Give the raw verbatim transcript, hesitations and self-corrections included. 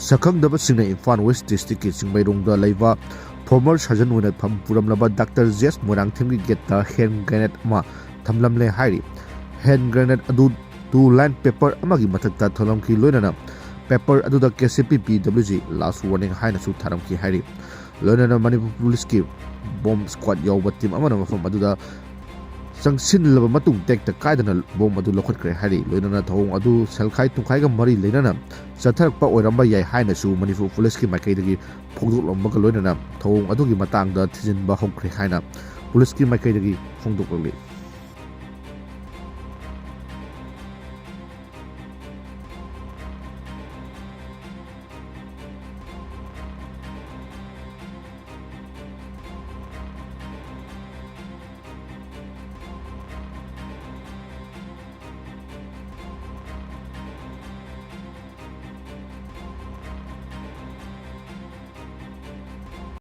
ꯁꯛꯈꯪꯗꯕꯁꯤꯡꯅ Imphal west ꯗꯤꯁꯇ꯭ꯔꯤꯛꯀꯤ ꯆꯤꯡꯃꯩꯔꯣꯡꯗ ꯂꯩꯕ former surgeon ꯑꯣꯏꯅ ꯐꯝ ꯄꯨꯔꯝꯂꯕ ꯗꯥꯛꯇꯔ ꯖꯦꯁ ꯃꯣꯏꯔꯥꯡꯊꯦꯝꯒꯤ gateꯇ hand grenade ꯑꯃ ꯊꯝꯂꯝꯂꯦ ꯍꯥꯏꯔꯤ꯫ Hand grenade ꯑꯗꯨ two line paper ꯑꯃꯒꯤ ꯃꯊꯛꯇ ꯊꯝꯂꯝꯈꯤ, ꯂꯣꯏꯅꯅ paper ꯑꯗꯨꯗ K C P P W G last warning ꯍꯥꯏꯅꯁꯨ ꯊꯥꯔꯝꯈꯤ ꯍꯥꯏꯔꯤ꯫ ꯂꯣꯏꯅꯅ ꯃꯅꯤꯄꯨꯔ ꯄꯨꯂꯤꯁꯀꯤ bomb squad ꯌꯥꯎꯕ team ꯑꯃꯅ ꯃꯐꯝ ꯑꯗꯨꯗ ꯆꯪꯁꯤꯜꯂꯕ ꯃꯇꯨꯡ ꯇꯦꯛꯇ ꯀꯥꯏꯗꯅ bomb ꯑꯗꯨ ꯂꯧꯈꯠꯈ꯭ꯔꯦ ꯍꯥꯏꯔꯤ꯫ ꯂꯣꯏꯅꯅ ꯊꯧꯑꯣꯡ ꯑꯗꯨ ꯁꯦꯜꯈꯥꯏ ꯊꯨꯝꯈꯥꯏꯒ ꯃꯔꯤ ꯂꯩꯅꯅ ꯆꯠꯊꯔꯛꯄ ꯑꯣꯏꯔꯝꯕ ꯌꯥꯏ ꯍꯥꯏꯅꯁꯨ ꯃꯅꯤꯄꯨꯔ ꯄꯨꯂꯤꯁꯀꯤ ꯃꯥꯏꯀꯩꯗꯒꯤ ꯐꯣꯡꯗꯣꯛꯂꯝꯕꯒ ꯂꯣꯏꯅꯅ ꯊꯧꯑꯣꯡ ꯑꯗꯨꯒꯤ ꯃꯇꯥꯡꯗ ꯊꯤꯖꯤꯟꯕ ꯍꯧꯈ꯭ꯔꯦ ꯍꯥꯏꯅ ꯄꯨꯂꯤꯁꯀꯤ ꯃꯥꯏꯀꯩꯗꯒꯤ ꯐꯣꯡꯗꯣꯛꯂꯤ꯫